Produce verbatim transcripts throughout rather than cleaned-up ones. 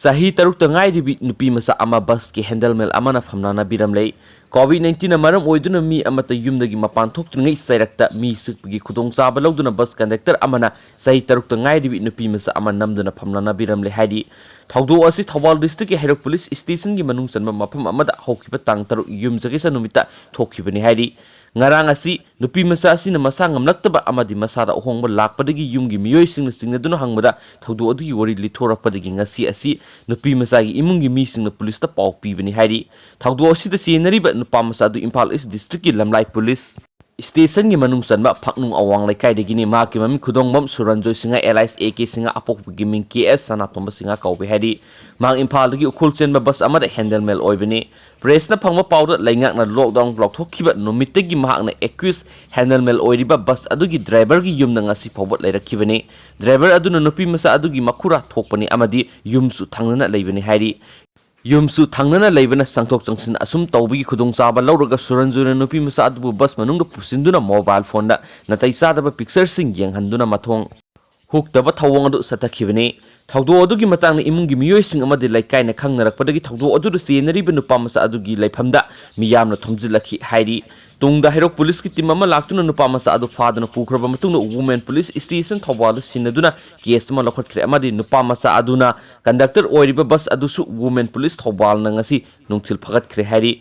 ꯆꯍꯤ ꯇꯔꯨꯛꯇ ꯉꯥꯏꯔꯤꯕꯤ ꯅꯨꯄꯤ ꯃꯆꯥ ꯑꯃ ꯕꯁꯀꯤ ꯍꯦꯟꯗꯜꯃꯦꯟ ꯑꯃꯅ ꯐꯝꯅꯅꯕꯤꯔꯝꯂꯦ꯫ ꯀꯣꯚꯤꯗ ꯅꯥꯏꯟꯇꯤꯟꯅ ꯃꯔꯝ ꯑꯣꯏꯗꯨꯅ ꯃꯤ ꯑꯃꯠꯇ ꯌꯨꯝꯗꯒꯤ ꯃꯄꯥꯟ ꯊꯣꯛꯇ꯭ꯔꯤꯉꯩ ꯆꯩꯔꯛꯇ ꯃꯤ ꯆꯤꯛꯄꯒꯤ ꯈꯨꯗꯣꯡꯆꯥꯕ ꯂꯧꯗꯨꯅ ꯕꯁ ꯀꯟꯗꯛꯇꯔ ꯑꯃꯅ ꯆꯍꯤ ꯇꯔꯨꯛꯇ ꯉꯥꯏꯔꯤꯕꯤ ꯅꯨꯄꯤ ꯃꯆꯥ ꯑꯃ ꯅꯝꯗꯨꯅ ꯐꯝꯅꯅꯕꯤꯔꯝꯂꯦ ꯍꯥꯏꯔꯤ꯫ ꯊꯧꯗꯣꯛ ꯑꯁꯤ ꯊꯧꯕꯥꯜ ꯗꯤꯁꯇ꯭ꯔꯤꯛꯀꯤ ꯍꯩꯔꯣꯛ ꯄꯨꯂꯤꯁ ꯁ꯭ꯇꯦꯁꯟꯒꯤ ꯃꯅꯨꯡ ꯆꯟꯕ ꯃꯐꯝ ꯑꯃꯗ ꯍꯧꯈꯤꯕ ꯇꯥꯡ ꯇꯔꯨꯛ ꯌꯨꯝꯖꯀꯩꯁ ꯅꯨꯃꯤꯠꯇ ꯊꯣꯛꯈꯤꯕꯅꯤ ꯍꯥꯏꯔꯤ꯫ ꯉꯔꯥꯡ ꯑꯁꯤ ꯅꯨꯄꯤ ꯃꯆꯥ ꯑꯁꯤꯅ ꯃꯁꯥ ꯉꯝꯂꯛꯇꯕ ꯑꯃꯗꯤ ꯃꯁꯥꯗ ꯑꯍꯣꯡꯕ ꯂꯥꯛꯄꯗꯒꯤ ꯌꯨꯝꯒꯤ ꯃꯤꯑꯣꯏꯁꯤꯡꯅ ꯆꯤꯡꯅꯗꯨꯅ ꯍꯪꯕꯗ ꯊꯧꯗꯣꯛ ꯑꯗꯨꯒꯤ ꯋꯥꯔꯤ ꯂꯤꯊꯣꯔꯛꯄꯗꯒꯤ ꯉꯁꯤ ꯑꯁꯤ ꯅꯨꯄꯤ ꯃꯆꯥꯒꯤ ꯏꯃꯨꯡꯒꯤ ꯃꯤꯁꯤꯡꯅ ꯄꯨꯂꯤꯁꯇ ꯄꯥꯎ ꯄꯤꯕꯅꯤ ꯍꯥꯏꯔꯤ꯫ ꯊꯧꯗꯣꯛ ꯑꯁꯤꯗ ꯆꯦꯟꯅꯔꯤꯕ ꯅꯨꯄꯥ ꯃꯆꯥ ꯑꯗꯨ ꯏꯝꯐꯥꯜ ꯏꯁ ꯗꯤꯁꯇ꯭ꯔꯤꯛꯀꯤ ꯂꯝꯂꯥꯏ ꯄꯨꯂꯤꯁ ꯁ꯭ꯇꯦꯁꯟꯒꯤ ꯃꯅꯨꯡ ꯆꯟꯕ ꯐꯛꯅꯨꯡ ꯑꯋꯥꯡ ꯂꯩꯀꯥꯏꯗꯒꯤꯅꯤ꯫ ꯃꯍꯥꯛꯀꯤ ꯃꯃꯤꯡ Khudongbam Suranjoy Singh alias A K Singh, ꯑꯄꯣꯛꯄꯒꯤ ꯃꯤꯡ ꯀꯦ ꯑꯦꯁ ꯁꯅꯥꯇꯣꯝꯕ ꯁꯤꯡꯍ ꯀꯧꯕ ꯍꯥꯏꯔꯤ꯫ ꯃꯍꯥꯛ ꯏꯝꯐꯥꯜꯗꯒꯤ ꯎꯈ꯭ꯔꯨꯜ ꯆꯦꯟꯕ ꯕꯁ ꯑꯃꯗ ꯍꯦꯟꯗꯜꯃꯦꯟ ꯑꯣꯏꯕꯅꯤ꯫ ꯄ꯭ꯔꯦꯁꯅ ꯐꯪꯕ ꯄꯥꯎꯗ ꯂꯩꯉꯥꯛꯅ ꯂꯣꯛꯗꯥꯎꯟ ꯂꯥꯎꯊꯣꯛꯈꯤꯕ ꯅꯨꯃꯤꯠꯇꯒꯤ ꯃꯍꯥꯛꯅ ꯑꯦꯀ꯭ꯌꯨꯁ ꯍꯦꯟꯗꯜꯃꯦꯟ ꯑꯣꯏꯔꯤꯕ ꯕꯁ ꯑꯗꯨꯒꯤ ꯗ꯭ꯔꯥꯏꯚꯔꯒꯤ ꯌꯨꯝꯗ ꯉꯁꯤ ꯐꯥꯎꯕ ꯂꯩꯔꯛꯈꯤꯕꯅꯤ꯫ ꯗ꯭ꯔꯥꯏꯚꯔ ꯑꯗꯨꯅ ꯅꯨꯄꯤ ꯃꯆꯥ ꯑꯗꯨꯒꯤ ꯃꯈꯨꯔꯥ ꯊꯣꯛꯄꯅꯤ ꯑꯃꯗꯤ ꯌꯨꯝꯁꯨ ꯊꯪꯅꯅ ꯂꯩꯕꯅꯤ ꯍꯥꯏꯔꯤ꯫ ꯌꯨꯝꯁꯨ ꯊꯪꯅꯅ ꯂꯩꯕꯅ ꯆꯪꯊꯣꯛ ꯆꯪꯁꯤꯟ ꯑꯁꯨꯝ ꯇꯧꯕꯒꯤ ꯈꯨꯗꯣꯡꯆꯥꯕ ꯂꯧꯔꯒ ꯁꯨꯔꯟꯖꯨꯅ ꯅꯨꯄꯤ ꯃꯆꯥ ꯑꯗꯨꯕꯨ ꯕꯁ ꯃꯅꯨꯡꯗ ꯄꯨꯁꯤꯟꯗꯨꯅ ꯃꯣꯕꯥꯏꯜ ꯐꯣꯟꯗ ꯅꯥꯇꯩ ꯆꯥꯗꯕ ꯄꯤꯛꯆꯔꯁꯤꯡ ꯌꯦꯡꯍꯟꯗꯨꯅ ꯃꯊꯣꯡ ꯍꯨꯛꯇꯕ ꯊꯧꯑꯣꯡ ꯑꯗꯨ ꯆꯠꯊꯈꯤꯕꯅꯤ꯫ ꯊꯧꯗꯣꯛ ꯑꯗꯨꯒꯤ ꯃꯇꯥꯡꯗ ꯏꯃꯨꯡꯒꯤ ꯃꯤꯑꯣꯏꯁꯤꯡ ꯑꯃꯗꯤ ꯂꯩꯀꯥꯏꯅ ꯈꯪꯅꯔꯛꯄꯗꯒꯤ ꯊꯧꯗꯣꯛ ꯑꯗꯨꯗ ꯆꯦꯟꯅꯔꯤꯕ ꯅꯨꯄꯥ ꯃꯆꯥ ꯑꯗꯨꯒꯤ ꯂꯩꯐꯝꯗ ꯃꯤꯌꯥꯝꯅ ꯊꯣꯝꯖꯤꯜꯂꯛꯈꯤ ꯍꯥꯏꯔꯤ꯫ ꯇꯨꯡꯗ ꯍꯩꯔꯣꯛ ꯄꯨꯂꯤꯁꯀꯤ ꯇꯤꯝ ꯑꯃ ꯂꯥꯛꯇꯨꯅ ꯅꯨꯄꯥ ꯃꯆꯥ ꯑꯗꯨ ꯐꯥꯗꯨꯅ ꯄꯨꯈ꯭ꯔꯕ ꯃꯇꯨꯡꯗ ꯋꯨꯃꯦꯟ ꯄꯨꯂꯤꯁ ꯁ꯭ꯇꯦꯁꯟ ꯊꯧꯕꯥꯜꯗ ꯁꯤꯟꯅꯗꯨꯅ ꯀꯦꯁ ꯑꯃ ꯂꯧꯈꯠꯈ꯭ꯔꯦ ꯑꯃꯗꯤ ꯅꯨꯄꯥ ꯃꯆꯥ ꯑꯗꯨꯅ ꯀꯟꯗꯛꯇꯔ ꯑꯣꯏꯔꯤꯕ ꯕꯁ ꯑꯗꯨꯁꯨ ꯋꯨꯃꯦꯟ ꯄꯨꯂꯤꯁ ꯊꯧꯕꯥꯜꯅ ꯉꯁꯤ ꯅꯨꯡꯊꯤꯜ ꯐꯒꯠꯈ꯭ꯔꯦ ꯍꯥꯏꯔꯤ꯫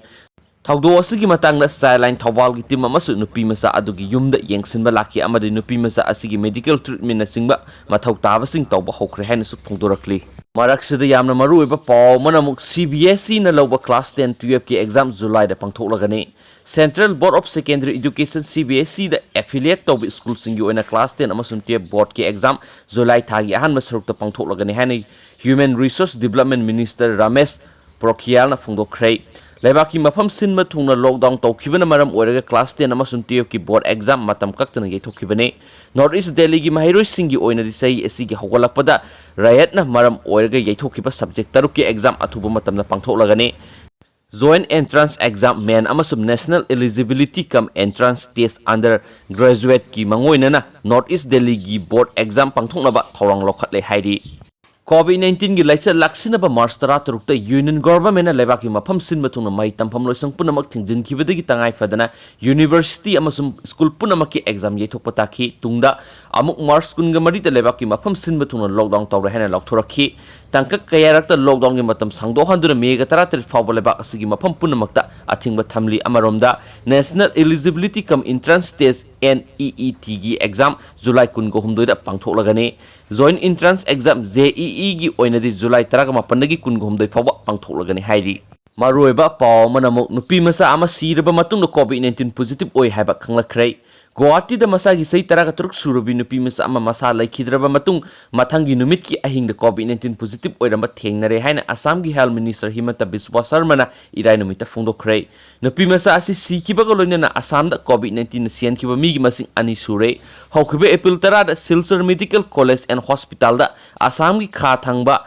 ꯊꯧꯗꯣꯛ ꯑꯁꯤꯒꯤ ꯃꯇꯥꯡꯗ ꯆꯥꯏꯜꯂꯥꯏꯟ ꯊꯧꯕꯥꯜꯒꯤ ꯇꯤꯝ ꯑꯃꯁꯨ ꯅꯨꯄꯤ ꯃꯆꯥ ꯑꯗꯨꯒꯤ ꯌꯨꯝꯗ ꯌꯦꯡꯁꯤꯟꯕ ꯂꯥꯛꯈꯤ ꯑꯃꯗꯤ ꯅꯨꯄꯤ ꯃꯆꯥ ꯑꯁꯤꯒꯤ ꯃꯦꯗꯤꯀꯦꯜ ꯇ꯭ꯔꯤꯠꯃꯦꯟꯅꯆꯤꯡꯕ ꯃꯊꯧ ꯇꯥꯕꯁꯤꯡ ꯇꯧꯕ ꯍꯧꯈ꯭ꯔꯦ ꯍꯥꯏꯅꯁꯨ ꯐꯣꯡꯗꯣꯔꯛꯂꯤ꯫ ꯃꯔꯛꯁꯤꯗ ꯌꯥꯝꯅ ꯃꯔꯨꯑꯣꯏꯕ ꯄꯥꯎ ꯑꯃꯅ ꯑꯃꯨꯛ ꯁꯤ ꯕꯤ ꯑꯦꯁ ꯏꯅ ꯂꯧꯕ ꯀ꯭ꯂꯥꯁ ꯇꯦꯟ ꯇꯨꯌꯦꯜꯐꯀꯤ ꯑꯦꯛꯖꯥꯝ ꯖꯨꯂꯥꯏꯗ ꯄꯥꯡꯊꯣꯛꯂꯒꯅꯤ꯫ Central Board of Secondary Education, C B S ꯏꯗ ꯑꯦꯐꯤꯂꯤꯌꯦꯠ ꯇꯧꯕ ꯁ꯭ꯀꯨꯜꯁꯤꯡꯒꯤ ꯑꯣꯏꯅ ꯀ꯭ꯂꯥꯁ ꯇꯦꯟ ꯑꯃꯁꯨꯡ ꯇꯨꯌꯦꯜꯐ ꯕꯣꯔꯗꯀꯤ ꯑꯦꯛꯖꯥꯝ ꯖꯨꯂꯥꯏ ꯊꯥꯒꯤ ꯑꯍꯥꯟꯕ ꯁꯔꯨꯛꯇ ꯄꯥꯡꯊꯣꯛꯂꯒꯅꯤ ꯍꯥꯏꯅ Human Resource Development Minister Ramesh ꯄꯣꯈ꯭ꯔꯤꯌꯥꯜꯅ ꯐꯣꯡꯗꯣꯛꯈ꯭ꯔꯦ꯫ ꯂꯩꯕꯥꯛꯀꯤ ꯃꯐꯝ ꯁꯤꯟꯕ ꯊꯨꯡꯅ ꯂꯣꯛꯗꯥꯎꯟ ꯇꯧꯈꯤꯕꯅ ꯃꯔꯝ ꯑꯣꯏꯔꯒ ꯀ꯭ꯂꯥꯁ ꯇꯦꯟ ꯑꯃꯁꯨꯡ ꯇꯨꯌꯦꯜꯐꯀꯤ ꯕꯣꯔꯗ ꯑꯦꯛꯖꯥꯝ ꯃꯇꯝ ꯀꯛꯇꯅ ꯌꯩꯊꯣꯛꯈꯤꯕꯅꯤ꯫ ꯅꯣꯔꯠ ꯏꯁ ꯗꯦꯜꯂꯤꯒꯤ ꯃꯍꯩꯔꯣꯏꯁꯤꯡꯒꯤ ꯑꯣꯏꯅꯗꯤ ꯆꯍꯤ ꯑꯁꯤꯒꯤ ꯍꯧꯒꯠꯂꯛꯄꯗ ꯔꯥꯌꯠꯅ ꯃꯔꯝ ꯑꯣꯏꯔꯒ ꯌꯩꯊꯣꯛꯈꯤꯕ ꯁꯕꯖꯦꯛ ꯇꯔꯨꯛꯀꯤ ꯑꯦꯛꯖꯥꯝ ꯑꯊꯨꯕ ꯃꯇꯝꯗ ꯄꯥꯡꯊꯣꯛꯂꯒꯅꯤ꯫ Joint Entrance Exam, MEIN, ꯑꯃꯁꯨꯡ National Eligibility cum Entrance Test Under Graduateꯀꯤ ꯃꯥꯡꯑꯣꯏꯅꯅ ꯅꯣꯔꯠ ꯏꯁ ꯗꯦꯜꯂꯤꯒꯤ ꯕꯣꯔꯗ ꯑꯦꯛꯖꯥꯝ ꯄꯥꯡꯊꯣꯛꯅꯕ ꯊꯧꯔꯥꯡ ꯂꯧꯈꯠꯂꯦ ꯍꯥꯏꯔꯤ꯫ COVID nineteen ꯒꯤ ꯂꯥꯏꯆꯠ ꯂꯥꯛꯁꯤꯟꯅꯕ March ꯇꯔꯥꯇꯔꯨꯛꯇ Union Government ꯅ ꯂꯩꯕꯥꯛꯀꯤ ꯃꯐꯝ ꯁꯤꯟꯕ ꯊꯨꯡꯅ ꯃꯍꯩ ꯇꯝꯐꯝ ꯂꯣꯏꯁꯪ ꯄꯨꯝꯅꯃꯛ ꯊꯤꯡꯖꯤꯟꯈꯤꯕꯗꯒꯤ ꯇꯉꯥꯏ ꯐꯗꯅ University ꯑꯃꯁꯨꯡ school ꯄꯨꯝꯅꯃꯛꯀꯤ exam ꯌꯩꯊꯣꯛꯄ ꯇꯥꯈꯤ꯫ ꯇꯨꯡꯗ ꯑꯃꯨꯛ March ꯀꯨꯟꯃꯔꯤꯗ ꯂꯩꯕꯥꯛꯀꯤ ꯃꯐꯝ ꯁꯤꯟꯕ ꯊꯨꯡꯅ lockdown ꯇꯧꯔꯦ ꯍꯥꯏꯅ ꯂꯥꯎꯊꯣꯔꯛꯈꯤ꯫ ꯇꯥꯡꯀꯛ ꯀꯌꯥꯔꯛꯇ lockdown ꯒꯤ ꯃꯇꯝ ꯁꯥꯡꯗꯣꯛꯍꯟꯗꯨꯅ May ꯇꯔꯥꯇꯔꯦꯠ ꯐꯥꯎꯕ ꯂꯩꯕꯥꯛ ꯑꯁꯤꯒꯤ ꯃꯐꯝ ꯄꯨꯝꯅꯃꯛꯇ ꯑꯊꯤꯡꯕ ꯊꯝꯂꯤ꯫ ꯑꯃꯔꯣꯝꯗ, National Eligibility cum Entrance Test, NEET ꯒꯤ exam July ꯀꯨꯟꯒ ꯍꯨꯝꯗꯣꯏꯗ ꯄꯥꯡꯊꯣꯛꯂꯒꯅꯤ꯫ Joint Entrance Exam, JEE ꯒꯤ ꯑꯣꯏꯅꯗꯤ July ꯇꯔꯥꯃꯥꯄꯟꯗꯒꯤ ꯀꯨꯟꯍꯨꯝꯗꯣꯏ ꯐꯥꯎꯕ ꯄꯥꯡꯊꯣꯛꯂꯒꯅꯤ ꯍꯥꯏꯔꯤ꯫ ꯃꯔꯨꯑꯣꯏꯕ ꯄꯥꯎ ꯑꯃꯅ ꯑꯃꯨꯛ ꯅꯨꯄꯤ ꯃꯆꯥ ꯑꯃ ꯁꯤꯔꯕ ꯃꯇꯨꯡꯗ COVID nineteen positive ꯑꯣꯏ ꯍꯥꯏꯕ ꯈꯪꯂꯛꯈ꯭ꯔꯦ꯫ ꯒꯨꯋꯥꯍꯥꯇꯤꯗ ꯃꯁꯥꯒꯤ ꯆꯍꯤ ꯇꯔꯥꯒ ꯇꯔꯨꯛ ꯁꯨꯔꯕꯤ ꯅꯨꯄꯤ ꯃꯆꯥ ꯑꯃ ꯃꯁꯥ ꯂꯩꯈꯤꯗ꯭ꯔꯕ ꯃꯇꯨꯡ ꯃꯊꯪꯒꯤ ꯅꯨꯃꯤꯠꯀꯤ ꯑꯍꯤꯡꯗ COVID nineteen positive ꯑꯣꯏꯔꯝꯕ ꯊꯦꯡꯅꯔꯦ ꯍꯥꯏꯅ ꯑꯁꯥꯝꯒꯤ Health Minister ꯍꯤꯃꯟꯇ ꯕꯤꯁ꯭ꯋꯥ ꯁꯔꯃꯅ ꯏꯔꯥꯏ ꯅꯨꯃꯤꯠꯇ ꯐꯣꯡꯗꯣꯛꯈ꯭ꯔꯦ꯫ ꯅꯨꯄꯤ ꯃꯆꯥ ꯑꯁꯤ ꯁꯤꯈꯤꯕꯒ ꯂꯣꯏꯅꯅ ꯑꯁꯥꯝꯗ COVID nineteen ꯅ ꯁꯤꯍꯟꯈꯤꯕ ꯃꯤꯒꯤ ꯃꯁꯤꯡ ꯑꯅꯤ ꯁꯨꯔꯦ꯫ ꯍꯧꯈꯤꯕ April ꯇꯔꯥꯗ Silchar Medical College and Hospital ꯗ ꯑꯁꯥꯝꯒꯤ ꯈꯥ ꯊꯪꯕ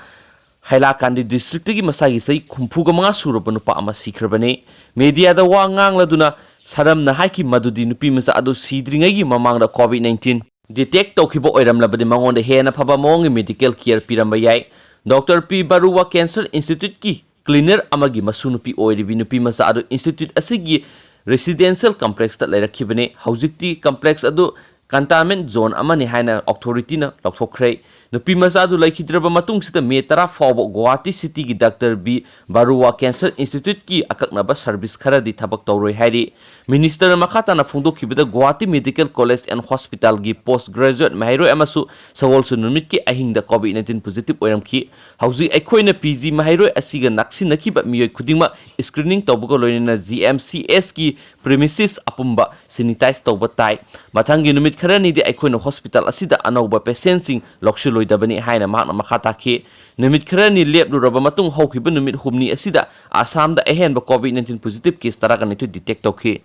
ꯍꯥꯏꯂꯥꯀꯥꯟꯗꯤ district ꯇꯒꯤ ꯃꯁꯥꯒꯤ ꯆꯍꯤ ꯍꯨꯝꯐꯨꯒ ꯃꯉꯥ ꯁꯨꯔꯕ ꯅꯨꯄꯥ ꯑꯃ ꯁꯤꯈ꯭ꯔꯕꯅꯤ꯫ Media ꯗ ꯋꯥ ꯉꯥꯡꯂꯗꯨꯅ ꯁꯔꯝꯅ ꯍꯥꯏꯈꯤ ꯃꯗꯨꯗꯤ ꯅꯨꯄꯤ ꯃꯆꯥ ꯑꯗꯨ ꯁꯤꯗ꯭ꯔꯤꯉꯩꯒꯤ ꯃꯃꯥꯡꯗ COVID nineteen detect ꯇꯧꯈꯤꯕ ꯑꯣꯏꯔꯝꯂꯕꯗꯤ ꯃꯉꯣꯟꯗ ꯍꯦꯟꯅ ꯐꯕ ꯃꯑꯣꯡꯒꯤ medical care ꯄꯤꯔꯝꯕ ꯌꯥꯏ꯫ Doctor ꯄꯤ ꯕꯔꯨꯋꯥ cancer institute ꯀꯤ cleaner ꯑꯃꯒꯤ ꯃꯁꯨ ꯅꯨꯄꯤ ꯑꯣꯏꯔꯤꯕꯤ ꯅꯨꯄꯤ ꯃꯆꯥ ꯑꯗꯨ institute ꯑꯁꯤꯒꯤ residential complex ꯇ ꯂꯩꯔꯛꯈꯤꯕꯅꯤ꯫ ꯍꯧꯖꯤꯛꯇꯤ complex ꯑꯗꯨ containment zone ꯑꯃꯅꯤ ꯍꯥꯏꯅ authority ꯅ ꯂꯥꯎꯊꯣꯛꯈ꯭ꯔꯦ꯫ ꯅꯨꯄꯤ ꯃꯆꯥ ꯑꯗꯨ ꯂꯩꯈꯤꯗ꯭ꯔꯕ ꯃꯇꯨꯡꯁꯤꯗ May ꯇꯔꯥ ꯐꯥꯎꯕ ꯒꯨꯋꯥꯍꯥꯇꯤ city ꯒꯤ Doctor ꯕꯤ ꯕꯔꯨꯋꯥ cancer institute ꯀꯤ ꯑꯀꯛꯅꯕ service ꯈꯔꯗꯤ ꯊꯕꯛ ꯇꯧꯔꯣꯏ ꯍꯥꯏꯔꯤ꯫ Minister ꯅ ꯃꯈꯥ ꯇꯥꯅ ꯐꯣꯡꯗꯣꯛꯈꯤꯕꯗ, Guwahati Medical College and Hospital ꯒꯤ post graduate ꯃꯍꯩꯔꯣꯏ ꯑꯃꯁꯨ ꯁꯒꯣꯜꯁꯦꯟ ꯅꯨꯃꯤꯠꯀꯤ ꯑꯍꯤꯡꯗ COVID nineteen positive ꯑꯣꯏꯔꯝꯈꯤ꯫ ꯍꯧꯖꯤꯛ ꯑꯩꯈꯣꯏꯅ PG ꯃꯍꯩꯔꯣꯏ ꯑꯁꯤꯒ ꯅꯛꯁꯤꯟꯅꯈꯤꯕ ꯃꯤꯑꯣꯏ ꯈꯨꯗꯤꯡꯃꯛ screening ꯇꯧꯕꯒ ꯂꯣꯏꯅꯅ GMCH ꯀꯤ premises ꯑꯄꯨꯝꯕ sanitize ꯇꯧꯕ ꯇꯥꯏ꯫ ꯃꯊꯪꯒꯤ ꯅꯨꯃꯤꯠ ꯈꯔꯅꯤꯗꯤ ꯑꯩꯈꯣꯏꯅ hospital ꯑꯁꯤꯗ ꯑꯅꯧꯕ patient ꯁꯤꯡ ꯂꯧꯁꯤꯜꯂꯣꯏꯗꯕꯅꯤ ꯍꯥꯏꯅ ꯃꯍꯥꯛꯅ ꯃꯈꯥ ꯇꯥꯈꯤ꯫ ꯅꯨꯃꯤꯠ ꯈꯔꯅꯤ ꯂꯦꯞꯂꯨꯔꯕ ꯃꯇꯨꯡ ꯍꯧꯈꯤꯕ ꯅꯨꯃꯤꯠ ꯍꯨꯝꯅꯤ ꯑꯁꯤꯗ ꯑꯁꯥꯝꯗ ꯑꯍꯦꯟꯕ COVID nineteen positive case ꯇꯔꯥꯒ ꯅꯤꯊꯣꯏ detect ꯇꯧꯈꯤ꯫